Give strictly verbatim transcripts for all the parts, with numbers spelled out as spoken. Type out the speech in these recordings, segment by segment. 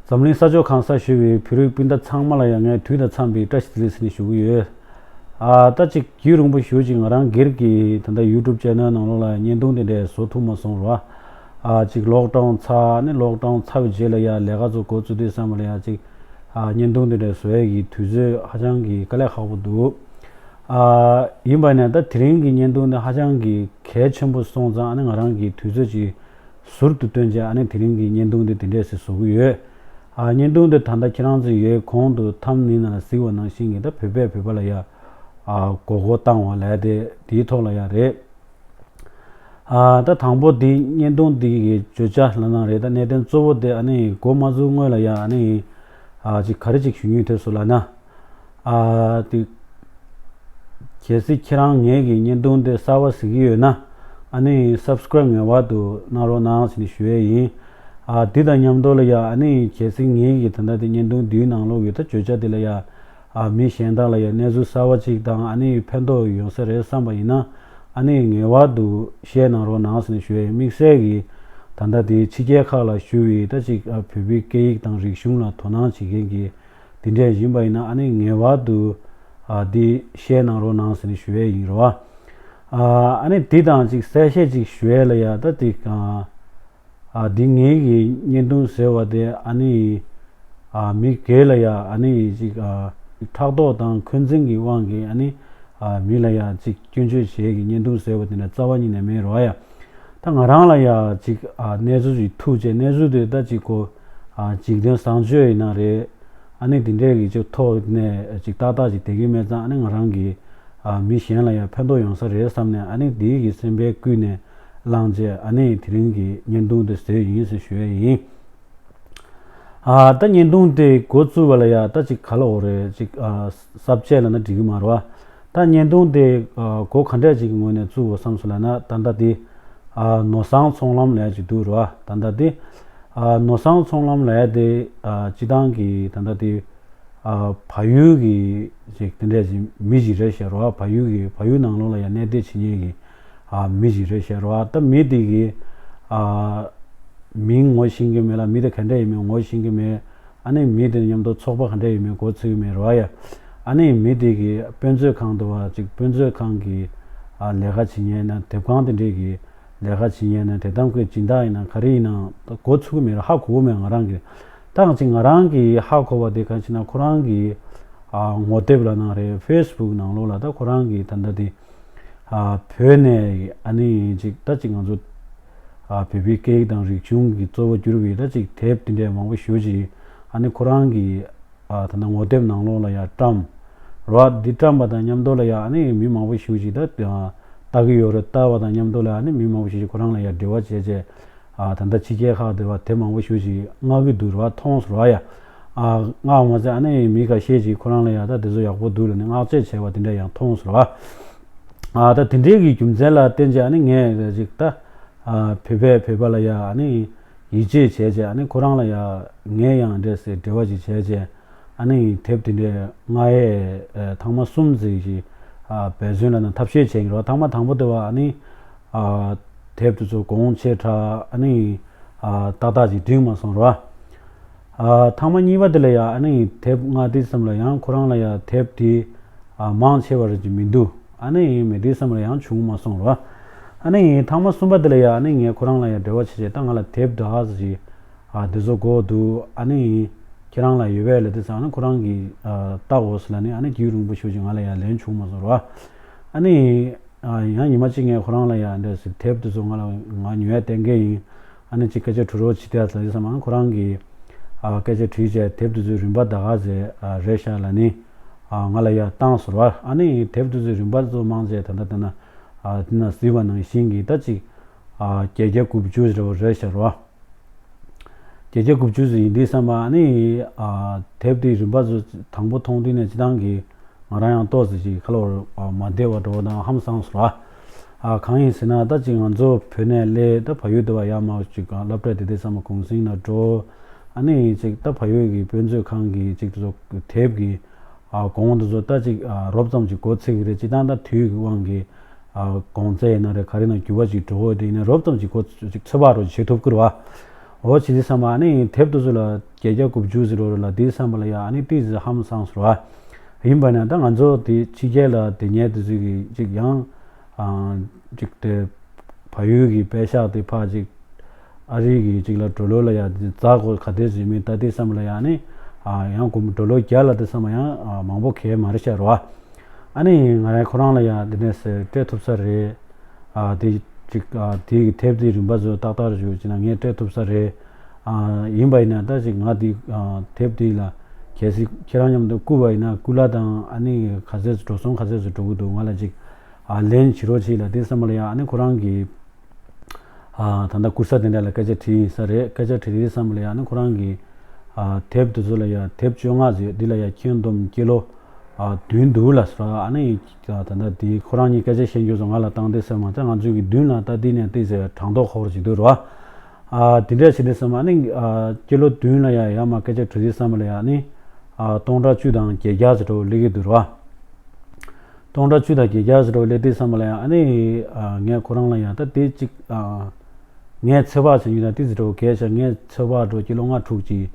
འཛམ་གླིང་ས་ཕྱོགས་གང་སར་བཞུགས་པའི་བོད་རིགས་སྤུན་ཟླ་ཚང་མ་ལ་ཡང་ངས་དུས་དང་འཚམས་པའི་བཀྲ་ཤིས་བདེ་ལེགས་ཟེར་ནས་ཞུ་གི་ཡོད། ཨ་ད་ཅིག་རྒྱུན་རིང་པོ་ཞེ་ཅིག་ང་རང་སྒེར་གྱི་ད་ལྟ་ཡུ་ཊུབ་ཆེ་ནལ་ནང་ལོགས་ལ་བརྙན་ཐུང་དེ་འདྲ་བཟོ་ཐུབ་མ་སོང་ར། ཨ་ཅིག་ལོག་ཌའུན་ཚར་ནས་ལོག་ཌའུན་ཚར་བའི་རྗེས་ལ་ཡང་ལས་ཀ་ཚོ་འགོ་བཙུགས་དུས་ཙམ་པ་ལ་ཡང་ཅིག་ཨ་བརྙན་ཐུང་དེ་འདྲ་བཟོ་ཡས་ཀྱི་དུས་ཚོད་ཧ་ཅང་གི་དཀའ་ལས་ཁག་པོ་འདུག་ཨ་ཡིན་པ་ནས་ད་དེ་རིང་གི་བརྙན་ཐུང་འདི་ཧ་ཅང་གི་གལ་ཆེན་པོ་སོང་ཙང་ཨ་ནི་ང་རང་གི་དུས་ཚོད་ཅིག་ཟུར་དུ་བཏོན་བྱས་ཨ་ནི་དེ་རིང་གི་བརྙན་ཐུང་འདི་དེ་འདྲས་སེ་བཟོ་གི་ཡོད། ཨ་བརྙན་ཐུང་འདི་ད་ལྟ་ཁྱེད་རང་ཚོས་ཡོད་གོང་དུ་ཐམ་ནི་ན་ལ་གཟིགས་པ་ནང་བཞིན་གྱི་ད་བོད་པས་བོད་པ་ལ་ཡ་ཨ་མགོ་སྐོར་བཏང་བ་ལས་དེ་དེའི་ཐོག་ལ་ཡ་རེད། ཨ་ད་དང་པོ་འདི་བརྙན་ཐུང་འདི་གི་བརྗོད་བྱ་ལབ་ན་རེད། ད་གནད་དོན་གཙོ་བོ་དེ་ཨ་ནི་འགོ་མ་བཙུགས་སྔོན་ལ་ཡ་ཨ་ནི་ཨ་ཅིག་ག་རེ་ཅིག་ཞུ་སྙིང་འདོད་སོང་ལབ་ན། ཨ་དེ། གལ་སྲིད་ཁྱེད་རང་ངེད་ཀྱི་བརྙན་ཐུང་དེ་གསར་པ་གཟིགས་ཀྱི་ཡོད་ན། ཨ་ནི་སབ་སི་ཀ་རེབ་ངེས་པར་དུ་གནང་རོགས་གནང་ཟེར་ནས་ཞུ་ཡས་ཡིན། ཨ་འདི་དང་མཉམ་དུ་ལ་ཡ་ཨ་ནི་གལ་སྲིད་ངེད་ཀྱི་ད་ལྟ་དེ་བརྙན་ཐུང་འདིའི་ནང་ལོགས་ཀྱི་ད་བརྗོད་བྱ་དེ་ལ་ཡ། ཨ་མི་གཞན་དག་ལ་ཡ་གནས་ཚུལ་གསར་པ་ཅིག་དང་ཨ་ནི་ཕན་ཐོགས་ཡོང་ས་རེད་བསམ་པ་ཡིན་ན། ཨ་ནི་ངེས་པར་དུ་ཤེར་གནང་རོགས་གནང་ཟེར་ནས་ཞུ་ཡས་ཡིན། དམིགས་བསལ་གྱི་ད་ལྟ་དེ་ཕྱི་རྒྱལ་ཁག་ལ་བཞུགས་པའི་ད་ཅིག་ཨ་བོད་པའི་སྐད་ཡིག་དང་རིག་གཞུང་ལ་དོ་སྣང་བྱེད་མཁན་གྱི། དེ་འདྲས་ཡིན་པ་ཡིན་ན་ཨ་ནི་ངེས་པར་དུ་ཨ་འདི་ཤེར་གནང་རོགས་གནང་ཟེར་ནས་ཞུ་ཡས་ཡིན་རོ། ཨ་ཨ་ནི་འདི་དང་ཅིག་གསལ་བཤད་ཅིག་ཞུ་ཡས་ལ་ཡ་ད་འདི་ཨ་འདི་ངེད་ཀྱི་བརྙན་ཐུང་ཟེར་བ་དེ་ཨ་ནི་ཨ་མི་སྒེར་ལ་ཡ་ཨ་ནི་ཅིག་ཨ་ཕྲག་དོག་དང་འཁོན་འཛིན་གྱི་དབང་གིས་ཨ་ནི་ཨ་མི་ལ་ཡ་ཅིག་སྐྱོན་བརྗོད་བྱེད་ཀྱི་བརྙན་ཐུང་ཟེར་བ་དེ་འདྲ་རྩ་བ་ཉིད་ནས་མེད་རོ་ཡ། ད་ང་རང་ལ་ཡ་ཅིག་ཨ་གནས་ཚུལ་ཅིག་ཐུག་བྱས་གནས་ཚུལ་དེ་ད་ཅིག་གོ་ཨ་འཇིག་རྟེན་བཟང་སྤྱོད་ཡིན་ན་རེད། ཨ་ནི་དེ་འདྲས་ཀྱི་ཅིག་ཐོག་ནས་ཅིག་ཏག་ཏག་ཅིག་བསྡད་ཀྱི་མེད་ཙང་ཨ་ནི་ང་རང་གིས་ཨ་མི་གཞན་ལ་ཡང་ཕན་ཐོགས་ཡོང་ས་རེད་བསམ་ནས་ཨ་ནི་དེའི་གི་སེམས་པའི་ཀུན་ནས་བསླངས་བྱས་ཨ་ནི་དེ་རིང་གི་བརྙན་ཐུང་དེ་བཟོས་ཡིན་ཟེར་ཞུ་ཡས་ཡིན། ཨ་ད་བརྙན་ཐུང་དེ་འགོ་བཙུགས་པ་ལ་ཡ་ད་ཅིག་ག་ལ་འོ་རེད་ཅིག་ཨ་གསར་བཅད་ལ་ན་འགྲིག་གི་མ་རེད་བ། ད་བརྙན་ཐུང་དེ་ཨ་འགོ་ག་འདྲས་ཅིག་གི་ངོས་ནས་བཙུགས་དགོས་བསམ་སོང་ལབ་ན་ད་ལྟ་དེ་ཨ་ནོར་བཟང་ཚོང་ལམ་ལབ་ཡ་ཅིག་འདུག་རེད་བ། ད་ལྟ་དེ་ཨ་ནོར་བཟང་ཚོང་ལམ་ལབ་ཡ་དེ་ཨ་སྤྱི་བཏང་གི་ད་ལྟ་དེ་ཨ་བལ་ཡུལ་གྱི་ཅིག་དེ་འདྲས་ཅིག་མི་ཞིག་རེད་ཤག་རེད་བ། བལ་ཡུལ་གྱི་བལ་ཡུལ་ནང་ལོགས་ལ་ཡ་གནས་སྡོད་བྱེད་མཁན་གྱི་ཨ་མི་ཞིག་རེད་ཤག་རེད་བ། ད་མི་དེ་གི་ཨ་མིང་ངོ་ཤེས་ཀྱི་མེད་ལ་མི་དེ་ག་འདྲས་ཡིན་མིན་ངོ་ཤེས་ཀྱི་མེད། ཨ་ནི་མི་དེ་མཉམ་དུ་ཚོགས་པ་ག་འདྲས་ཡིན་མིན་གོ་ཚོད་ཀྱི་མེད་རེད་བ་ཡ། ཨ་ནི་མི་དེ་གི་དཔེ་མཛོད་ཁང་དུ་བ་ཅིག་དཔེ་མཛོད་ཁང་གི་ཨ་ལས་ཀ་བྱེད་མཁན་ན་དེབ་ཁང་དེ་འདྲས་ཀྱི་ལས་ཀ་བྱེད་མཁན་ན་དེ་དང་ཁོའི་སྦྱིན་བདག་ཡིན་ན་ག་རེ་ཡིན་ན་གོ་ཚོད་ཀྱི་མེད་རེད། ཧ་གོ་གི་མེད་ང་རང་གི། ད་ཅིག་ང་རང་གི་ཧ་གོ་བ་དེ་ག་ཅིག་ན་ཁོ་རང་གི་ཨ་ངོ་དེབ་ལ་ནང་རེད། ཕེ་སི་བུག་ནང་ལོགས་ལ་ད་ཁོ་རང་གི་ད་ལྟ་དེ་ཨ་བོད་ནས་ཨ་ནི་ཅིག་ད་ཅིག་ང་ཚོ་ཨ་བོད་པའི་སྐད་ཡིག་དང་རིག་གཞུང་གི་གཙོ་བོ་གྱུར་པའི་ད་ཅིག་དེབ་དེ་འདྲས་མང་པོ་ཞེ་ཅིག་ཨ་ནི་ཁོ་རང་གི་ཨ་ད་ལྟ་ངོ་དེབ་ནང་ལོགས་ལ་ཡ་བཀྲམ་རོ། འདི་བཀྲམ་པ་དང་མཉམ་དུ་ལ་ཡ་ཨ་ནི་མི་མང་པོ་ཞེ་ཅིག་ད་ལྟ་གི་ཡོད་རེད། ལྟ་བ་དང་མཉམ་དུ་ལ་ཨ་ནི་མི་མང་པོ་ཞེ་ཅིག་ཁོ་རང་ལ་ཡ་འབྲེལ་བ་བྱས་བྱས། ཨ་ད་ལྟ་ཕྱི་རྒྱལ་ཁག་དེ་བ་དེ་མང་པོ་ཞེ་ཅིག་མངགས་ཀྱི་འདུག་ར་བ། མཐོང་སོང་ར་བ་ཡ། ཨ་མངགས་མ་ཚད་ཨ་ནི་མི་ཁ་ཤས་ཅིག་ཁོ་རང་ལ་ཡ་ད་དེ་ཚོ་ཡག་པོ་འདུག་ལབ་ནས་མངགས་བཅོལ་བྱས་པ་དེ་འདྲ་ཡང་མཐོང་སོང་ར་བ། ཨ་ད་དེ་འདྲའི་གི་རྒྱུ་མཚན་ལ་བརྟེན་བྱས་ཨ་ནི་ངས་ཅིག་ད་ཨ་བོད་པས་བོད་པ་ལ་ཡ་ཨ་ནི་ཡིད་ཆེས་བྱས་བྱས་ཨ་ནི་ཁོ་རང་ལ་ཡ་ངས་ཡང་འདྲ་སེ་འབྲེལ་བ་ཅིག་བྱས་བྱས། ཨ་ནི་དེབ་དེ་འདྲའི་མངགས་ཡས་ཐེངས་མ་གསུམ་ཙམ་ཞིག་འབད་བརྩོན་ལ་ནི་ཐབས་ཤེས་བྱས་ཡིན་རོགས། ཐེངས་མ་དང་པོ་དེ་བ་ཨ་ནི་དེབ་དེ་ཚོ་གོང་ཆེ་དྲགས་ཨ་ནི་ཏག་ཏག་ཅིག་འགྲིག་མ་སོང་རོགས། ཐེངས་མ་གཉིས་པ་དེ་ལ་ཡ་ཨ་ནི་དེབ་མངགས་དུས་ཙམ་ལ་ཡང་ཁོ་རང་ལ་ཡ་དེབ་དེ་མང་ཆེ་བ་རེ་ཅིག་མི་འདུག་ཨ་ནི་མེད་དུས་ཙམ་ལ་ཡང་བྱུང་མ་སོང་རོགས། ཨ་ནི་ཐེངས་མ་གསུམ་པ་དེ་ལ་ཡ་ཨ་ནི་ངས་ཁོ་རང་ལ་ཡ་འབྲེལ་བ་བྱས་བྱས་ད་ང་ལ་དེབ་འདྲ་ཟེར་ཅིག་ཨ་དེ་ཚོ་དགོས་འདུག་ཨ་ནི་ཁྱེད་རང་ལ་ཡོད་པས་ལབ་དུས་ཙང་ཨ་ནི་ཁོ་རང་གིས་ཨ་ལྟ་དགོས་ཟེར་ལབ་ནི་ཨ་ནི་རྒྱུན་རིང་པོ་ཞེ་ཅིག་ང་ལ་ཡང་ལན་བྱུང་མ་སོང་རོགས། ཨ་ནི་ཨ་ཡང་ཉི་མ་གཅིག་ངས་ཁོ་རང་ལ་ཡང་འདྲ་ཟེར་དེབ་དེ་ཚོ་ང་ལ་ང་ཉོ་ཡ་གཏན་འཁེལ་ཡིན། ཨ་ནི་ཅིག་སྐད་ཆ་དྲི་རོགས་བྱེད་དེ་ལབ་དུས་ཙང་ཨ་ནི་ཁོ་རང་གིས་ཨ་སྐད་ཆ་དྲིས་བྱས་དེབ་དེ་ཚོའི་རིན་པ་ད་ག་ཟེ་ཨ་རེད་ཤག་ལབ་ནི་ཨ་ང་ལ་ཡང་བཏང་སོང་རོགས། ཨ་ནི་དེབ་དེ་ཚོའི་རིན་པ་དེ་ཚོ་མང་ཆེ་ད་ལྟ་ད་ན་ཨ་དེ་ན་གཟིགས་པ་ནང་བཞིན་གྱི་ད་ཅིག་ཨ་བརྒྱད་བརྒྱ་དགུ་བཅུ་རེད་པ་རེད་ཤག་རོགས། བརྒྱད་བརྒྱ་དགུ་བཅུ་ཙམ་ཡིན་དུས་ཙམ་པ་ཨ་ནི་ཨ་དེབ་དེའི་རིན་པ་ཚོ་དང་པོ་མཐོང་དུས་ནས་སྤྱིར་བཏང་གི་ང་རང་ཡང་ཏོག་ཙམ་ཅིག་ཁ་ལོ་མ་བདེ་བ་འགྲོ་བ་དང་ཧང་སངས་སོང་ར། ཨ་གང་ཡིན་ཟེར་ན་ད་ཅིག་ང་ཚོ་བོད་ནས་སླེབས་ད་ཕ་ཡུལ་དུ་བ་ཡར་མར་ཅིག་སློབ་གྲྭ་དེ་དུས་ཙམ་པ་གུང་སེང་ལ་འགྲོ། ཨ་ནི་ཅིག་ད་ཕ་ཡུལ་གྱི་དཔེ་མཛོད་ཁང་གི་ཅིག་དེ་ཚོ་དེབ་ཀྱི་ཨ་གོང་དེ་ཚོ་ད་ཅིག་ཨ་རོབ་ཙམ་ཅིག་གོ་ཚིག་རེད། སྤྱིར་བཏང་ད་དུས་ཀྱི་དབང་གིས་ཨ་གོང་ཚད་ཡིན་ན་རེད་ག་རེ་ན་འགྱུར་བ་ཅིག་འགྲོ་འོས་དེ་ཡིན་ན་རོབ་ཙམ་ཅིག་གོ་ཅིག་ཚོད་དཔག་རོ་བྱེད་ཐུབ་ཀྱི་རེད་བ། འོ་བྱེད་དུས་ཙམ་པ་ཨ་ནི་དེབ་དེ་ཚོ་ལ་བརྒྱད་བརྒྱ་དགུ་བཅུ་ཟེར་བ་ལ་དེའི་ཙམ་པ་ལ་ཡ་ཨ་ནི་ཏིས་ཧང་སངས་ཟེར་བ། ཡིན་པ་ན་ད་ང་ཚོ་དེ་ཕྱི་རྒྱལ་ལ་དེ་ཉལ་དེ་ཚོ་གི་ཅིག་ཡང་ཅིག་དེ་བལ་ཡུལ་གྱི་པད་ཤག་དེ་ཕ་ཅིག་ཨ་རི་གི་ཅིག་ལ་ཌོ་ལར་ལ་ཡ་དེ་འཛའ་གོ་ག་དེ་ཟེར་མིན་ད་དེའི་ཙམ་པ་ལ་ཡ་ཨ་ནི་ཡང་དགུ་ཌོ་ལར་བརྒྱ་ལ་དེ་ཙམ་པ་ཡང་མང་པོ་གས་མ་རེད་ཤག་རོ། ཨ་ནི་ང་རང་ཁོ་རང་ལ་ཡ་དེ་ནས་ཟེར་སྤྲད་ཐུབ་ས་རེད། ཨ་དེ་ཅིག་ཨ་དེ་གི་དེབ་དེ་རིན་པ་ཚོ་ཏག་ཏག་རེ་ཞུ་ཅིག་ན་ངས་སྤྲད་ཐུབ་ས་རེད། ཨ་ཡིན་པ་ཡིན་ན་ད་ཅིག་ང་དེ་ཨ་དེབ་དེ་ལ་གལ་སྲིད་ཁྱེད་རང་མཉམ་དུ་བསྐུར་བ་ཡིན་ན་བསྐུར་གླ་དང་ཨ་ནི་ག་ཚད་འགྲོ་སོང་ག་ཚད་འགྲོ་གི་འདུག་ང་ལ་ཅིག་ཨ་ལན་བྱེད་རོགས་བྱེད་ལ་དེ་བསམ་པ་ལ་ཡ་ཨ་ནི་ཁོ་རང་གི་ཨ་ད་ལྟ་བསྐུར་ས་དེ་འདྲ་ལ་སྐད་ཆ་དྲིས་ཡིན་ས་རེད། སྐད་ཆ་དྲིས་དེ་བསམ་པ་ལ་ཡ་ཨ་ནི་ཁོ་རང་གི་ཨ་དེབ་དེ་ཚོ་ལ་ཡ་དེབ་བཅོ་ལྔ་ཟེར་འདི་ལ་ཡ་ཁྱོན་བསྡོམས་ཀི་ལོ་ཨ་བདུན་འདུག་ལ་ཟེར། ཨ་ནི་ད་ལྟ་དེ་ཁོ་རང་གཉིས་སྐད་ཆ་བཤད་རྒྱུ་ཚོ་ང་ལ་བཏང་དེ་ཟེར་མ་ཚད་ང་ཚོའི་གི་མདུན་ལ་ད་དེ་ནས་དེ་ཟེར་གྲངས་ཐོ་ཁོ་ར་ཅིག་འདུག་རོ། ཨ་དེ་འདྲ་བྱེད་དེ་བསམ་ཨ་ནི་ཨ་ཀི་ལོ་བདུན་ལ་ཡ་ཡ་མ་སྐད་ཆ་དྲི་དེ་བསམ་པ་ལ་ཡ་ཨ་ནི་ཨ་སྟོང་ཕྲག་བཅུ་དང་བརྒྱད་བརྒྱ་ཟེར་འགྲོ་སླེབས་ཀྱི་འདུག་རོ། སྟོང་ཕྲག་བཅུ་དང་བརྒྱད་བརྒྱ་ཟེར་འགྲོ་སླེབས་དེ་བསམ་པ་ལ་ཡ་ཨ་ནི་ཨ་ངས་ཁོ་རང་ལ་ཡ་ད་དེ་གཅིག་ཨ་ངས་ཚོད་དཔག་བྱེད་རྒྱུ་ན་དེ་ཟེར་འགྲོ་གས་ཤ་ངས་ཚོད་དཔག་འགྲོ་ཀི་ལོ་ལྔ་དྲུག་ཅིག་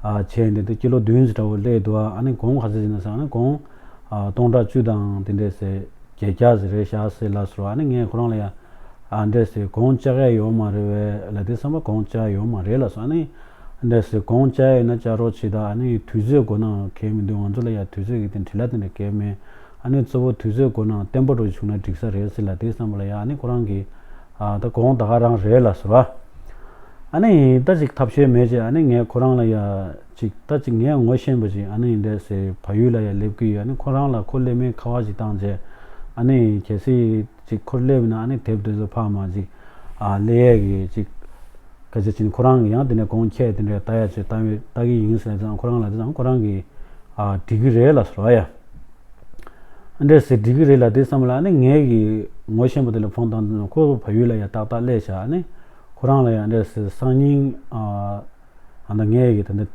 ཨ་བྱས་འདི་འདི་ཀི་ལོ་བདུན་ཟེར་འགྲོ་སླེབས་འདུག་ཨ་ནི་གོང་ག་ཚད་ཟེར་ན་ཟེར་ཨ་ནི་གོང་ཨ་སྟོང་ཕྲག་བཅུ་དང་དེ་འདྲས་ཟེར་བརྒྱད་བརྒྱ་ཟེར་རེད་ཤག་ཟེར་ལ་ཟེར་བ་ཨ་ནི་ངས་ཁོ་རང་ལ་ཡ། ཨ་འདྲས་སེ་གོང་བཅག་ཡ་ཡོད་མ་རེད་བས་ལ་དེ་བསམ་པ་གོང་བཅག་ཡ་ཡོད་མ་རེད་ལ་སོ་ཨ་ནི། འདྲས་སེ་གོང་བཅག་ཡ་ཡོད་ན་བཅག་རོགས་བྱེད་ད་ཨ་ནི་དུས་ཚོད་དགོས་ན་གལ་མི་འདུག་ང་ཚོ་ལ་ཡ་དུས་ཚོད་ཀྱི་དེ་འབྲེལ་ལ་དེ་འདྲ་གལ་མེད། ཨ་ནི་གཙོ་བོ་དུས་ཚོད་དགོས་ན་བརྟན་པོ་འགྲོ་བྱུང་ན་འགྲིག་ས་རེད་ཟེར་ལ་དེ་བསམ་པ་ལ་ཡ་ཨ་ནི་ཁོ་རང་གི་ཨ་ད་གོང་ད་ག་རང་རེད་ལ་ཟེར་བ། ཨ་ནི་ད་ཅིག་ཐབས་ཤེས་མེད་ཅེ་ཨ་ནི་ངས་ཁོ་རང་ལ་ཡ་ཅིག་ད་ཅིག་ངས་ངོ་ཤེས་པ་ཅིག་ཨ་ནི་འདྲས་སེ་བལ་ཡུལ་ལ་ཡ་སླེབས་ཀྱི་ཡོད་ཨ་ནི་ཁོ་རང་ལ་ཁོ་སླེབས་མིན་ཁ་བ་ཅིག་བཏང་ཅེ་ཨ་ནི་གལ་སྲིད། ཅིག་ཁོར་སླེབས་ན་ཨ་ནི་དེབ་དེ་ཚོ་ཕ་མ་ཅིག་ཨ་ལེ་ཡས་ཀྱི་ཅིག་སྐད་ཆ་ཅིག་ཁོ་རང་གི་ཡང་དེ་ནས་གོང་ཁྱད་དེ་འདྲ་ལྟ་ཡ་ཅིག་ལྟ་བའི་ལྟ་གི་ཡིན་ཟེར་ཙང་ཁོ་རང་ལ་དེ་ཙང་ཁོ་རང་གི་ཨ་འགྲིག་གི་རེད་ལ་ཟེར་བ་ཡ། འདྲ་ཟེར་འགྲིག་གི་རེད་ལ་དེ་བསམ་ལ་ཨ་ནི་ངས་ཀྱི་ངོ་ཤེས་པ་དེ་ལ་ཕོན་བཏང་དུས་ཁོ་བལ་ཡུལ་ལ་ཡ་ཏག་ཏག་སླེབས་ཤག་ཨ་ནི་ཁོ་རང་ལ་ཡ་འདྲ་ཟེར་སང་ཉིན་ཨ། ཨ་ནི་ངས་ཀྱི་ད་ནི་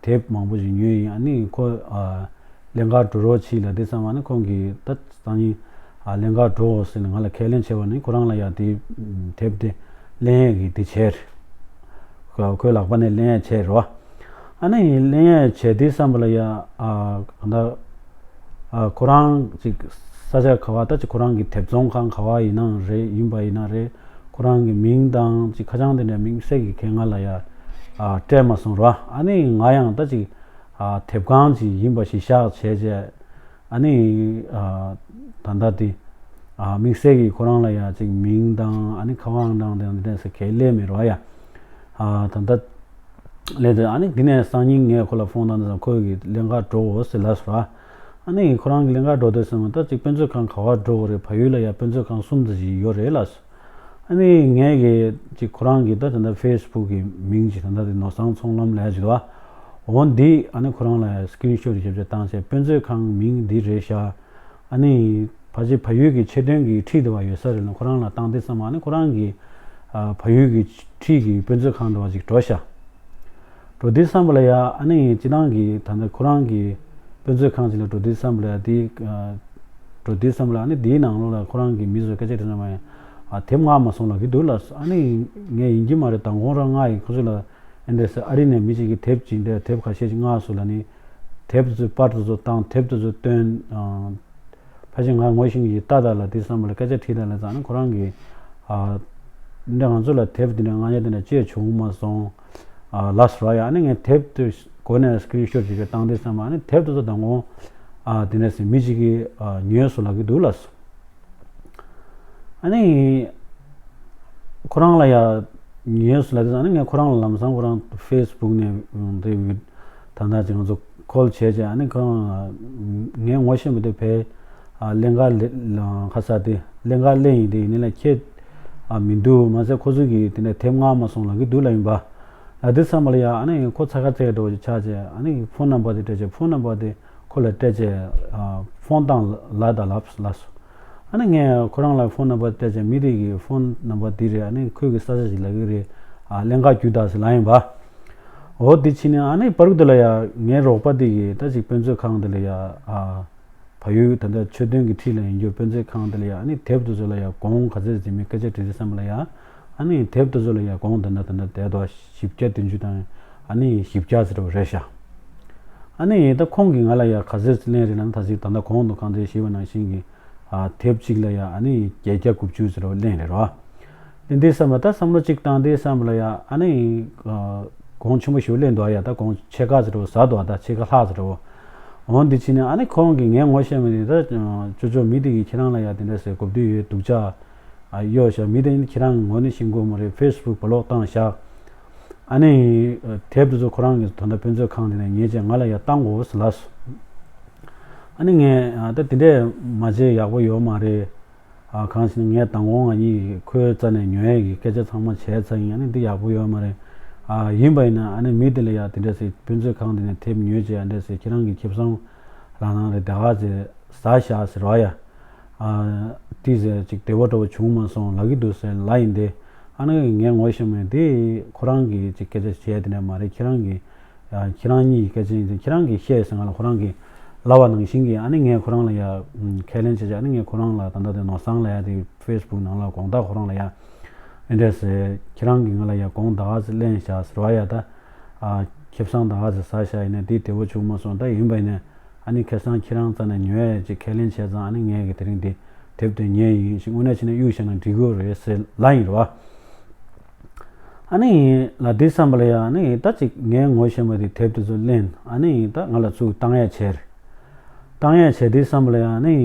དེབ་མང་པོ་ཞིག་ཉོས་ཡིན་ཨ་ནི་ཁོ་ཨ་ལེན་ག་འགྲོ་རོགས་བྱེད་ལ་དེ་བསམ་ཨ་ནི་ཁོང་གིས་ད་སང་ཉིན་ཨ་ལེན་ག་འགྲོ་འོ་ཟེར་ནས་ང་ལ་ཁས་ལེན་བྱས་པ་ནི་ཁོ་རང་ལ་ཡ་དེ་དེབ་དེ་ལེན་ཡས་ཀྱི་དེ་བྱས་རེད། ཁོ་ཁོའི་ལག་པ་ནས་ལེན་ཡས་བྱས་རོ། ཨ་ནི་ལེན་ཡས་བྱས་དེ་བསམ་པ་ལ་ཡ་ཨ་ག་ད་ཨ་ཁོ་རང་ཅིག་ས་ཆ་ག་བ་ད་ཅིག་ཁོ་རང་གི་དེབ་ཚོང་ཁང་ག་བ་ཡིན་ནའང་རེད་ཡིན་པ་ཡིན་ན་རེད། ཁོ་རང་གི་མིང་དང་ཅིག་ཁ་བྱང་དེ་འདྲ་དམིགས་བསལ་གྱི་གལ་ང་ལ་ཡ་ཨ་སྤྲད་མ་སོང་ར། ཨ་ནི་ང་ཡང་ད་ཅིག་ཨ་དེབ་ཁང་ཅིག་ཡིན་པ་ཞིག་བཞག་བྱས་རྗེས་ཨ་ནི་ཨ་ད་ལྟ་དེ་ཨ་དམིགས་བསལ་གྱི་ཁོ་རང་ལ་ཡ་ཅིག་མིང་དང་ཨ་ནི་ཁ་བྱང་དང་དེ་འདྲ་ཟེར་གལ་སླེབས་མེད་ར་ཡ། ཨ་ད་ལྟ་ལས་དེ་ཨ་ནི་དེ་ནས་སང་ཉིན་ངས་ཁོ་ལ་ཕོན་བཏང་དུས་ཙང་ཁོ་གིས་ལེན་ག་འགྲོ་འོ་ཟེར་ལབ་སོང་། ཨ་ནི་ཁོ་རང་གིས་ལེན་ག་འགྲོ་དུས་ཙང་ད་ཅིག་དཔེ་མཛོད་ཁང་ག་བ་འགྲོ་དགོས་རེད། བལ་ཡུལ་ལ་ཡ་དཔེ་མཛོད་ཁང་གསུམ་ཙམ་ཞིག་ཡོད་རེད་ལབ་སོང་། ཨ་ནི་ངས་གི་ཅིག་ཁོ་རང་གིས་ད་ད་ལྟ་ཕེ་སི་བུག་གི་མིང་ཅིག་ད་ལྟ་དེ་ནོར་བཟང་ཚོང་ལམ་ལབ་ཅིག་འདུག་ཨ། འོ་འདི་ཨ་ནི་ཁོ་རང་ལ་ཡ་སི་ཀི་རིན་ཤོ་ཊི་བརྒྱབ་བྱས་བཏང་བྱས་དཔེ་མཛོད་ཁང་མིང་འདི་རེད་ཤག་ཨ་ནི་ཕལ་ཆེར་བལ་ཡུལ་གྱི་ཆེད་དོན་གྱི་ཁྲིད་དེ་བ་ཡོད་ས་རེད་ལ་ཁོ་རང་ལ་བཏང་དེ་ཙམ་ཨ་ནི་ཁོ་རང་གི་ཨ་བལ་ཡུལ་གྱི་ཁྲིད་ཀྱི་དཔེ་མཛོད་ཁང་དེ་བ་ཅིག་འགྲོ་ཤག་འགྲོ་དུས་ཙམ་པ་ལ་ཡ་ཨ་ནི་སྤྱི་བཏང་གི་ད་ལྟ་ཁོ་རང་གི་དཔེ་མཛོད་ཁང་ཅིག་ལ་འགྲོ་དུས་ཙམ་པ་ལ་ཡ་དེ་ཨ་འགྲོ་དུས་ཙམ་པ་ལ་ཨ་ནི་དེའི་ནང་ལོགས་ལ་ཁོ་རང་གི་མི་ཚོས་སྐད་ཆ་དྲིས་ན་མ་ཡ་ཨ་དེབ་མངགས་མ་སོང་ལབ་ཀྱི་འདུག་ལ་ཨ་ནི་ངས་ཡིན་གྱི་མ་རེད། མདང་དགོང་རང་མངགས་ཡིན། ཁོ་ཚོ་ལ་ཨེ་འདྲས་ཟེར་ཨ་རི་ནས་མི་གཅིག་གིས་དེབ་ཅིག་འདྲ་དེབ་ཁ་ཤས་ཅིག་མངགས་སོང་ལབ་ནི་དེབ་ཚོའི་པར་དེ་ཚོ་བཏང་དེབ་དེ་ཚོ་བཏོན། ཨ་ཕལ་ཆེར་ང་ངོ་ཤེས་ཀྱི་ལྟ་ད་ལ་དེ་བསམ་པ་ལ་སྐད་ཆ་དྲིས་ད་ལ་ཙང་ནི་ཁོ་རང་གིས་ཨ་འདྲ་ང་ཚོ་ལ་དེབ་འདི་འདྲ་མངགས་ཉེན་དེ་འདྲ་ཅི་ཡང་བྱུང་མ་སོང་། ཨ་ལབ་སོང་ར་ཡ། ཨ་ནི་ངས་དེབ་དེ་སྒོ་ནས་སི་ཀི་རིན་ཤོ་ཊི་ཅིག་བཏང་དུས་ཙམ་པ་ཨ་ནི་དེབ་དེ་ཚོ་མདང་དགོང་ཨ་དེ་འདྲ་ཟེར་མི་གཅིག་གིས་ཨ་ཉོས་སོང་ལབ་ཀྱི་འདུག་ལབ་སོང་། ཨ་ནི་ཁོ་རང་ལ་ཡ་ཉོས་སོང་ལབ་དུས་ཨ་ནི་ངས་ཁོ་རང་ལ་ལམ་སང་ཁོ་རང་ཕེ་སི་བུག་ནས་དེ་ད་ལྟ་ཅིག་ང་ཚོ་ཁོལ་བྱས་རྗེས་ཨ་ནི་ཁོ་རང་ངས་ངོ་ཤེས་མི་འདུག་བས། ཨ་ལེན་ག་ལེ་ཁ་ས་དེ་ལེན་ག་ལེན་ཡིན་དེ་ཡིན་ནི་ལ་ཁྱེད་ཨ་མི་འདུག་མ་ཟད་ཁོ་ཚོ་གིས་དེ་ནས་དེབ་མངགས་མ་སོང་ལབ་ཀྱི་འདུག་ལབ་ཡིན་པ། ལབ་དུས་ཙམ་པ་ལ་ཡ་ཨ་ནི་ཁོ་ཚ་ཁ་ཚ་ཡ་འདྲ་བོ་ཅིག་ཆགས་རྗེས་ཨ་ནི་ཕོན་ནམ་བར་དེ་སྤྲད་རྗེས་ཕོན་ནམ་བར་དེ་ཁོ་ལ་སྤྲད་རྗེས་ཨ་ཕོན་བཏང་ལབ་ད་ལབ་ལབ་སོང་། ཨ་ནི་ངས་ཁོ་རང་ལ་ཕོན་ནམ་བར་སྤྲད་རྗེས་མི་དེ་གིས་ཕོན་ནམ་བར་དེ་རེད། ཨ་ནི་ཁོས་གི་ས་ཆ་ཞིག་ལབ་ཀྱི་རེད། ཨ་ལེན་ག་རྒྱུགས་དང་ཟེར་ལབ་ཡིན་པ། འོ་དེ་ཕྱིན་ནས་ཨ་ནི་པར་དེ་ལ་ཡ་ངའི་རོགས་པ་དེ་གིས་ད་ཅིག་དཔེ་མཛོད་ཁང་དེ་ལ་ཡ་ཨ་བལ་ཡུལ་ད་ལྟ་ཆོས་དོན་གྱི་ཁྲིད་ལ་ཡིན་རྒྱུ་དཔེ་མཛོད་ཁང་དེ་ལ་ཡ་ཨ་ནི་དེབ་དེ་ཚོ་ལ་ཡ་གོང་ག་ཚད་ཟིན་མིན་སྐད་ཆ་དྲིས་དུས་ཙམ་པ་ལ་ཡ་ཨ་ ཨ་ནི་དེབ་དེ་ཚོ་ལ་ཡ་གོང་ད་ལྟ་ད་ལྟ་བསྡད་དོ་བཞི་བརྒྱ་བདུན་ཅུ་དང་ཨ་ནི་བཞི་བརྒྱ་ཟེར་བ་རེད་ཤག་ཨ་ནི་ད་ཁོང་གིས་ང་ལ་ཡ་ག་ཚོད་ལེན་རེད་ལབ་ན། ད་ཅིག་ད་ལྟ་གོང་དུ་གང་དེ་ཞུས་པ་ནང་བཞིན་གྱི་ཨ་དེབ་གཅིག་ལ་ཡ་ཨ་ནི་བརྒྱད་བརྒྱ་དགུ་བཅུ་ཟེར་བ་ལེན་རེད་རོ། དེ་འདི་བསམ་པ་ད་བསམ་བློ་གཅིག་བཏང་དེ་བསམ་པ་ལ་ཡ་ཨ་ནི་ཨ་གོང་ཆེན་པོ་ཞིག་ལེན་འདུག་ཡ། ད་གོང་ཕྱེད་ཀ་ཟེར་བ་ཟ་འདུག་ད་ཕྱེད་ཀ་ལྷག་ཟེར་བ། འོ་འདི་ཕྱིན་ནས་ཨ་ནི་ཁོང་གིས་ངས་ངོ་ཤེས་མི་འདི་ད་ཅོ་ཅོ་མི་དེ་གིས་ཁྱེད་རང་ལ་ཡ་དེ་འདྲ་ཟེར་གོ་བསྡུར་ཡོད་སྡུག་ཅག་ཨ་གཡོ་ཤག་མི་དེ་ནི་ཁྱེད་རང་ངོ་ནས་ཤེས་ཀྱི་ཡོད་མ་རེད། ཕེ་སི་བུག་བ་ལོག་བཏང་བཞག་ཨ་ནི་དེབ་དེ་ཚོ་ཁོ་རང་གིས་ད་ལྟ་དཔེ་མཛོད་ཁང་དེ་ནས་ཉོས་བྱས་ང་ལ་ཡ་བཏང་དགོས་ཟེར་ལབ་སོང་། ཨ་ནི་ངས་ཨ་ད་དེ་འདྲས་མ་བྱས་ཡག་པོ་ཡོད་མ་རེད། ཨ་གང་ཞིག་ངས་མདང་དགོང་ང་གཉིས་ཁོའི་རྩ་ནས་ཉོ་ཡས་ཀྱི་སྐད་ཆ་ཚང་མ་བྱས་ཚར་ཡིན། ཨ་ནི་འདི་ཡག་པོ་ཡོད་མ་རེད། ཨ་ཡིན་པ་ཡིན་ན་ཨ་ནི་མི་དེ་ལ་ཡ་དེ་འདྲ་ཟེར་དཔེ་མཛོད་ཁང་དེ་ནས་དེབ་ཉོས་བྱས་ཨ་འདྲ་ཟེར་ཁྱེད་རང་གི་ཁེ་བཟང་རང་རང་རེད་ད་ག་ཟེར་ཟ་བཞག་ཟེར་བ་ཡ། ཨ་དེ་ཟེར་ཅིག་བདེ་བ་འདྲ་བོ་བྱུང་མ་སོང་ལབ་ཀྱི་འདུག་ཟེར་ལབ་ཡིན་ཏེ། ཨ་ནི་ངས་ངོ་ཤེས་མེད་དེ་ཁོ་རང་གི་ཅིག་སྐད་ཆ་བྱས་དེ་འདྲ་མ་རེད། ཁྱེད་རང་གི་ཡ་ཁྱེད་རང་གཉིས་ཀྱི་སྐད་ཆ་ཡིན་ཙང་ཁྱེད་རང་གིས་བཤད་ཟེར་ང་ལ་ཁོ་རང་གིས་ལབ་པ་ནང་བཞིན་གྱི་ཨ་ནི་ངས་ཁོ་རང་ལ་ཡ་ཁས་ལེན་བྱས་བྱས་ཨ་ནི་ངས་ཁོ་རང་ལ་ད་ལྟ་དེ་ནོར་བཟང་ལ་ཡ་དེ་ཕེ་སི་བུག་ནང་ལ་དགོངས་དག་ཁོ་རང་ལ་ཡ་ཨེ་འདྲས་ཟེར་ཁྱེད་རང་གིས་ང་ལ་ཡ་གོང་ད་ག་ཚོད་ལེན་བཞག་ཟེར་བ་ཡ། ད་ཨ་ཁེ་བཟང་ད་ག་ཚོད་ཟ་བཞག་ཡིན་ན་དེ་བདེ་བོ་བྱུང་མ་སོང་། ད་ཡིན་པ་ཡིན་ན་ཨ་ནི་ཁེ་བཟང་ཁྱེད་རང་རྩ་ནས་ཉོ་ཡ་ཅིག་ཁས་ལེན་བྱས་ཙང་ཨ་ནི་ངས་གི་དེ་རིང་དེ་དེབ་དེ་ཉོས་ཡིན་ཞིག་དངོས་གནས་བྱས་ན་གཡུག་བཞག་ན་འགྲིག་གི་རེད་ཟེར་ལབ་ཡིན་རེད་བ། ཨ་ནི་ལ་དེ་བསམ་པ་ལ་ཡ་ཨ་ནི་ད་ཅིག་ངའི་ངོ་ཤེས་པ་དེ་དེབ་དེ་ཚོ་ལེན། ཨ་ནི་ད་ང་ལ་ཚུར་བཏང་ཡ་བྱས་རེད། བཏང་ཡ་བྱས་དེ་བསམ་པ་ལ་ཡ་ཨ་ནི་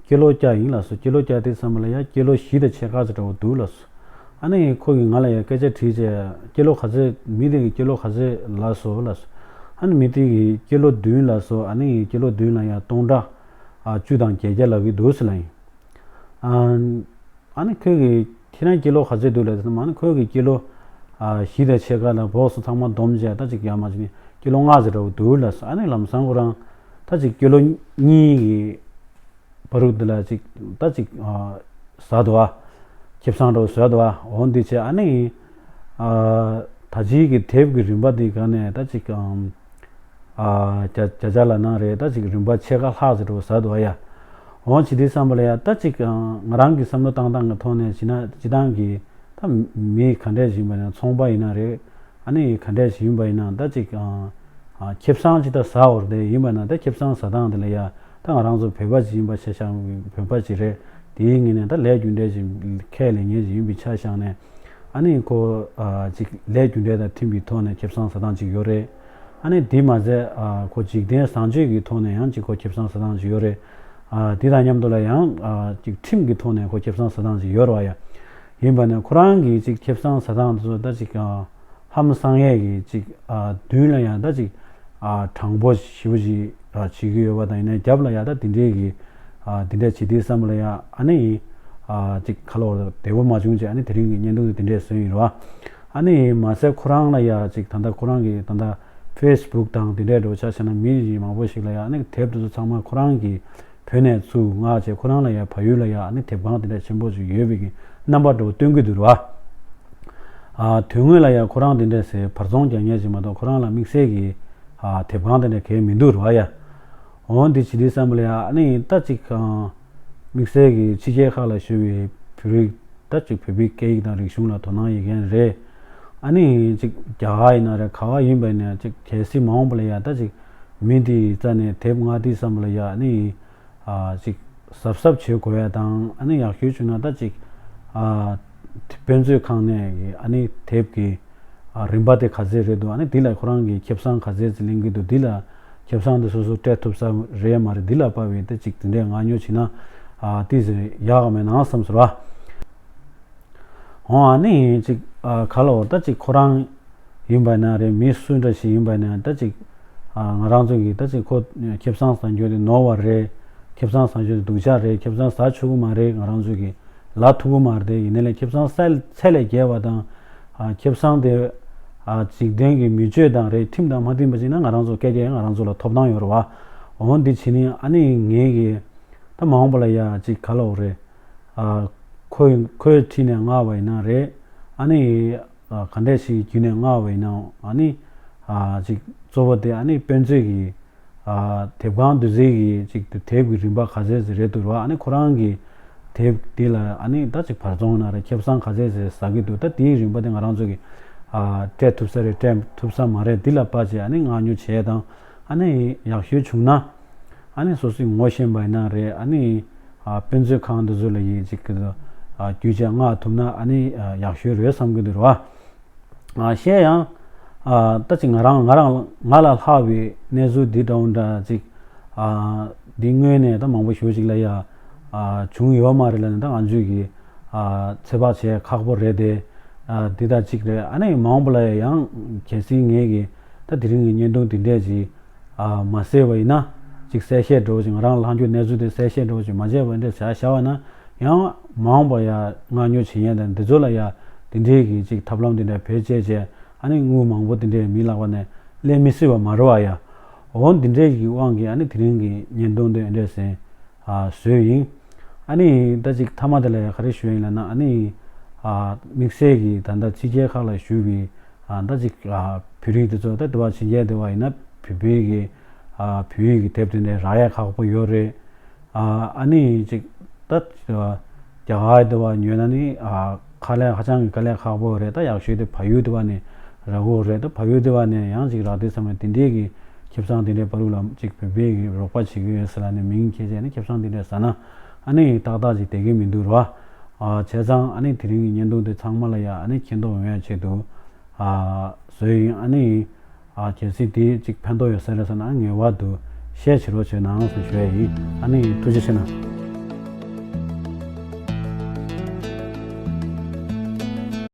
ཀི་ལོ་བརྒྱ་ཡིན་ལབ་སོང་། ཀི་ལོ་བརྒྱ་དེ་བསམ་པ་ལ་ཡ་ཀི་ལོ་བཞི་དང་ཕྱེད་ཀ་ཙམ་འདྲ་བོ་འདུག་ལབ་སོང་། ཨ་ནི་ཁོ་གིས་ང་ལ་ཡ་སྐད་ཆ་དྲིས་བྱས་ཀི་ལོ་ག་ཚོད་མི་དེ་གིས་ཀི་ལོ་ག་ཚོད་ལབ་སོང་ལབ་སོང་། ཨ་ནི་མི་དེ་གིས་ཀི་ལོ་བདུན་ལབ་སོང་། ཨ་ནི་ཀི་ལོ་བདུན་ལ་ཡ་སྟོང་ཕྲག་ཨ་བཅུ་དང་བརྒྱད་བརྒྱ་ལབ་ཀྱི་འདུག་ཟེར་ལབ་ཡིན། ཨ། ཨ་ནི་ཁོས་གི་ཁྱེད་རང་ཀི་ལོ་ག་ཚོད་འདུག་ལབ་དུས་ཙམ་ཨ་ནི་ཁོས་གི་ཀི་ལོ་ཨ་བཞི་དང་ཕྱེད་ཀ་ལ་སྦོག་སི་ཚང་མ་བསྡོམས་བྱས་ད་ཅིག་ཡར་མར་བྱས་ནས་ཀི་ལོ་ལྔ་ཙམ་འདྲ་བོ་འདུག་ལབ་སོང་། ཨ་ནི་ལམ་སང་ཁོ་རང་ད་ཅིག་ཀི་ལོ་གཉིས་ཀྱི་བར་དུ་ལ་ཅིག་ད་ཅིག་ཨ་ཟ་འདུག་ཨ། ཁེ་བཟང་འདྲ་བོ་ཟ་འདུག་ཨ། འོ་འདི་བྱས་ཨ་ནི་ཨ་ད་ཅིག་གི་དེབ་ཀྱི་རིན་པ་འདི་ག་ནས་ད་ཅིག་ཨམ། ཨ་བརྒྱ་བརྒྱ་ཆ་ལ་ནང་རེད་ད་ཅིག་རིན་པ་ཕྱེད་ཀ་ལྷག་ཙམ་འདྲ་བོ་ཟ་འདུག་ཨ་ཡ། འོང་བྱེད་དུས་བསམ་པ་ལ་ཡ་ད་ཅིག་ཨ་ང་རང་གི་བསམ་བློ་བཏང་སྟངས་ཀྱི་ཐོག་ནས་བྱས་ན་སྤྱིར་བཏང་གི་ད་མི་ག་འདྲས་ཞིག་ཡིན་པ་ཡིན་ན་ཚོང་པ་ཡིན་ན་རེད། ཨ་ནི་ག་འདྲས་ཞིག་ཡིན་པ་ཡིན་ན་ད་ཅིག་ཨ་ཨ་ཁེ་བཟང་ཅིག་ད་ཟ་འོར་དེ་ཡིན་པ་ན་ད་ཁེ་བཟང་ཟ་སྟངས་དེ་ལ་ཡ་ད་ང་རང་ཚོ་བོད་པ་ཅིག་ཡིན་པ་ཆ་བཞག་བོད་པ་ཅིག་རེད། དེའི་ངོས་ནས་ད་ལས་རྒྱུ་འབྲས་ཅིག་ཁས་ལེན་མཁན་ཅིག་ཡིན་པའི་ཆ་བཞག་ནས་ཨ་ནི་ཁོ་ཨ་ཅིག་ལས་རྒྱུ་འབྲས་དང་མཐུན་པའི་ཐོག་ནས་ཁེ་བཟང་ཟ་སྟངས་ཅིག་ཡོད་རེད། ཨ་ནི་དེ་མ་ཟད་ཨ་ཁོ་འཇིག་རྟེན་བཟང་སྤྱོད་ཀྱི་ཐོག་ནས་ཡང་ཅིག་ཁོ་ཁེ་བཟང་ཟ་སྟངས་ཅིག་ཡོད་རེད། ཨ་དེ་དང་མཉམ་དུ་ལ་ཡང་ཨ་ཅིག་ཁྲིམས་ཀྱི་ཐོག་ནས་ཁོ་ཁེ་བཟང་ཟ་སྟངས་ཅིག་ཡོད་རེད་བ་ཡ། ཡིན་པ་ནས་ཁོ་རང་གིས་ཅིག་ཁེ་བཟང་ཟ་སྟངས་དེ་ཚོ་ད་ཅིག་ཨ་ཧམ་སང་ཡས་ཀྱི་ཅིག་ཨ་མདུན་ལ་ཡང་ད་ཅིག་ཨ་དྲང་པོ་ཞེ་པོ་ཅིག་ཨ་བྱེད་ཀྱི་ཡོད་པ་དང་ཡིན་ན་རྒྱབ་ལ་ཡང་ད་དེ་འདྲའི་གི་ཨ་དེ་འདྲ་བྱེད་དུས་བསམ་པ་ལ་ཡང་ཨ་ནི་ཨ་ཅིག་ཁ་ལོ་བདེ་པོ་མ་བྱུང་ཅིག་ཨ་ནི་དེ་རིང་གི་བརྙན་ཐུང་དེ་དེ་འདྲས་བཟོས་ཡིན་རེད་བ། ཨ་ནི་མ་ཟད་ཁོ་རང་ལ་ཡ་ཅིག་ད་ལྟ་ཁོ་རང་གི་ད་ལྟ་ཕེ་སི་བུག་དང་དེ་འདྲའི་འགྲོ་ཆ་བྱས་ན་མི་མང་པོ་ཞིག་ལ་ཡ་ཨ་ནི་དེབ་དེ་ཚོ་ཚང་མ་ཁོ་རང་གི་བོད་ནས་ཚུར་མངགས་བྱས་ཁོ་རང་ལ་ཡ་བལ་ཡུལ་ལ་ཡ་ཨ་ནི་དེབ་ཁང་དེ་འདྲ་ཆེན་པོ་ཞིག་ཡོད་པའི་གི་རྣམ་པ་འདྲ་བོ་སྟོན་གྱི་འདུག་རེད་བ། ཨ་དོན་དངོས་ལ་ཡ་ཁོ་རང་དེ་འདྲ་ཟེར་བར་ཚོང་རྒྱག་མཁན་ཞིག་མ་གཏོགས་ཁོ་རང་ལ་དམིགས་བསལ་གྱི་ཨ་དེབ་ཁང་དེ་འདྲ་གང་ཡང་མི་འདུག་རེད་བ་ཡ། འོ་འདི་བྱེད་དུས་བསམ་པ་ལ་ཡ་ཨ་ནི་ད་ཅིག་ཨ་དམིགས་བསལ་གྱི་ཕྱི་རྒྱལ་ཁག་ལ་བཞུགས་པའི་བོད་རིགས་ད་ཅིག་བོད་པའི་སྐད་ཡིག་དང་རིག་གཞུང་ལ་དོ་སྣང་ཡོད་མཁན་རེད། ཨ་ནི་ཅིག་རྒྱ་གར་ཡིན་ན་རེད་ག་བ་ཡིན་པ་ཡིན་ན་ཅིག་གལ་སྲིད་མ་འོངས་པ་ལ་ཡ་ད་ཅིག་མི་འདིའི་རྩ་ནས་དེབ་མངགས་དུས་བསམ་པ་ལ་ཡ་ཨ་ནི་ཨ་ཅིག་གཟབ་གཟབ་བྱེད་དགོས་ཡ་དང་ཨ་ནི་ཡག་ཤོས་བྱུང་ན་ད་ཅིག་ཨ་དཔེ་མཛོད་ཁང་ནས་ཨ་ནི་དེབ་ཀྱི་ཨ་རིན་པ་དེ་ག་ཚད་རེད་འདུག་ཨ་ནི་འདི་ལ་ཁོ་རང་གིས་ཁེ་བཟང་ག་ཚད་ཅིག་ལེན་གྱི་འདུག་འདི་ལ་ཁེ་བཟང་དེ་སོ་སོ་སྤྲད་ཐུབ་ས་རེད་མ་རེད་འདི་ལ་དཔག་པའི་ད་ཅིག་དེ་འདྲའི་མངགས་ཉོ་བྱེད་ན་ཨ་ཏིས་ཡག་ག་མེད་ན་བསམ་ཟེར་བ། འོ་ཨ་ནི་ཅིག་ཨ་ག་ལ་འོ་ད་ཅིག་ཁོ་རང་ཡིན་པ་ན་རེད་མི་སུ་འདྲ་ཞིག་ཡིན་པ་ན་ད་ཅིག་ཨ་ང་རང་ཚོ་གིས་ད་ཅིག་ཁོ་ཁེ་བཟང་ཟ་རྒྱུ་དེ་ནོར་བ་རེད། ཁེ་བཟང་ཟ་རྒྱུ་དེ་སྡུག་ཅག་རེད། ཁེ་བཟང་ཟ་ཆོག་གི་མ་རེད། ང་རང་ཚོ་གིས་ལབ་ཐུབ་ཀྱི་མ་རེད། ཡིན་ནའི་ལས་ཁེ་བཟང་ཚད་ཚད་ལས་བརྒལ་བ་དང་ཨ་ཁེ་བཟང་དེ་ཨ་འཇིག་རྟེན་གྱི་མི་སྤྱོད་དང་རེད་མཐུན་དང་མ་མཐུན་པ་ཅིག་ན་ང་རང་ཚོ་སྐད་ཆ་ང་རང་ཚོ་ལ་ཐོབ་ཐང་ཡོད་རེད་བ། འོ་འདི་བྱས་ནས་ཨ་ནི་ངས་གི་ད་མ་འོངས་པ་ལ་ཡ་ཅིག་ག་ལ་འོ་རེད། ཨ་ཁོས་ཁོས་ཁྲིད་ནས་མངགས་པ་ཡིན་ན་རེད། ཨ་ནི་ཨ་ག་འདྲས་ཞིག་བརྒྱུད་ནས་མངགས་པ་ཡིན་ནའང་ཨ་ནི་ཨ་ཅིག་གཙོ་བོ་དེ་ཨ་ནི་དཔེ་མཛོད་ཀྱི་ཨ་དེབ་ཁང་འདི་ཚོའི་གི་ཅིག་དེབ་ཀྱི་རིན་པ་ག་ཚད་ཅིག་རེད་འདུག་ར། ཨ་ནི་ཁོ་རང་གི་ དེབ་འདི་ལ་ཨ་ནི་ད་ཅིག་བར་ཚོང་ན་རེ་ཁེ་བཟང་ག་ཚད་ཟེར་ཟ་གི་འདུག་ད་དེའི་རིན་པ་དེ་ང་རང་ཚོ་གི་ཨ་སྤྲད་ཐུབ་ས་རེད་སྤྲད་ཐུབ་ས་མ་རེད། འདི་ལ་དཔག་བྱས་ཨ་ནི་མངགས་ཉོ་བྱས་དང་ཨ་ནི་ཡག་ཤོས་བྱུང་ན་ཨ་ནི་སོ་སོའི་ངོ་ཤེས་པ་ཡིན་ན་རེད། ཨ་ནི་ཨ་དཔེ་མཛོད་ཁང་འདི་ཚོ་ལ་ཡིན་ཅིག་གི་ཨ་རྒྱུ་ཆ་མངགས་ཐུབ་ན་ཨ་ནི་ཨ་ཡག་ཤོས་རེད་བསམ་གི་འདུག་ར། ཨ་གཞན་ཡང་ཨ་ད་ཅིག་ང་རང་ང་རང་ང་ལ་ལྷག་པའི་གནས་ཚུལ་འདི་འདྲ་བོ་འདྲ་ཅིག་ཨ་འདི་སྔོན་ནས་ད་མང་པོ་ཞེ་པོ་ཅིག་ལ་ཡ་ཨ་བྱུང་ཡོད་མ་རེད་ལབ་ནས་ད་ང་ཚོས་ཀྱི་ཨ་ཚོད་དཔག་བྱེད་ཁག་པོ་རེད་དེ། ཨ་འདི་ད་ཅིག་རེད། ཨ་ནི་མ་འོངས་པ་ལ་ཡང་གལ་སྲིད་ངས་ཀྱི་ད་དེ་རིང་གི་བརྙན་ཐུང་འདི་འདྲས་ཅིག་ཨ་མ་གསལ་བ་ཡིན་ན་ཅིག་གསལ་བཤད་འདྲ་བོ་ཅིག་ང་རང་ལ་ལྷག་རྒྱུ་གནས་ཚུལ་དེ་གསལ་བཤད་འདྲ་བོ་ཅིག་མ་བྱས་པ་འདྲས་བྱ་བཞག་པ་ན། ཡང་མ་འོངས་པ་ཡ་མངགས་ཉོ་བྱེད་མཁན་དང་འདི་ཚོ་ལ་ཡ་འདི་འདྲའི་གི་ཅིག་ཐབས་ལམ་འདི་འདྲ་བེད་སྤྱད་བྱས་ཨ་ནི་དངུལ་མང་པོ་འདི་འདྲའི་མི་ལག་པ་ནས་ལེན་མི་སྲིད་པ་མ་རེད་བ་ཡ། འོ་འདི་འདྲའི་གི་དབང་གིས་ཨ་ནི་དེ་རིང་གི་བརྙན་ཐུང་འདི་འདྲས་ཟིན་ཨ་བཟོས་ཡིན། ཨ་ནི་ད་ཅིག་མཐའ་མ་དེ་ལ་ཡ་ག་རེ་ཞུ་ཡིན་ལབ་ན་ཨ་ནི་ཨ་དམིགས་བསལ་གྱི་ད་ལྟ་ཕྱི་རྒྱལ་ཁག་ལ་བཞུགས་པའི་ཨ་ད་ཅིག་ཨ་བོད་རིགས་འདི་ཚོ་ད་དེ་བ་ཕྱི་རྒྱལ་དེ་བ་ཡིན་ན་བོད་པའི་གི་ཨ་བོད་ཡིག་གི་དེབ་དེ་འདྲ་རག་ཡ་ཁག་པོ་ཡོད་རེད། ཨ་ཨ་ནི་ཅིག་ད་རྒྱ་གར་དེ་བ་ཉོས་ན་ནི་ཨ་དཀའ་ལས་ཧ་ཅང་གི་དཀའ་ལས་ཁག་པོ་རེད། ད་ཡག་ཤོས་དེ་བལ་ཡུལ་དེ་བ་ནས་རག་གི་རེད། ད་བལ་ཡུལ་དེ་བ་ནས་ཡང་ཅིག་རག་དུས་ཙམ་ནས་དེ་འདྲའི་གི་ཁེ་བཟང་དེ་འདྲའི་བར་དུ་ལ་ཅིག་བོད་པའི་གི་རོགས་པ་བྱེད་ཀྱི་ཡོད་ཟེར་ལབ་ནས་མིང་ཁྱེར་བྱས་ནས་ཁེ་བཟང་དེ་འདྲ་ཟ་ན་ཨ་ནི་ཏག་ཏག་ཅིག་བསྡད་ཀྱི་མི་འདུག་ར། ཨ་བྱས་ཙང་ཨ་ནི་དེ་རིང་གི་བརྙན་ཐུང་དེ་ཚང་མ་ལ་ཡ་ཨ་ནི་མཁྱེན་རྟོགས་ཡོང་ཡ་ཆེད་དུ་ཨ་བཟོས་ཡིན། ཨ་ནི། ཨ་གལ་སྲིད་དེ་གཅིག་ཕན་ཐོགས་ཡོད་ས་རེད་ཟེར་ན་ངེས་པར་དུ་ཤེར་བྱེད་རོགས་བྱེད་གནང་ཟེར་ཞུ་ཡ་ཡིན། ཨ་ནི་ཐུགས་རྗེ་ཆེ་གནང་།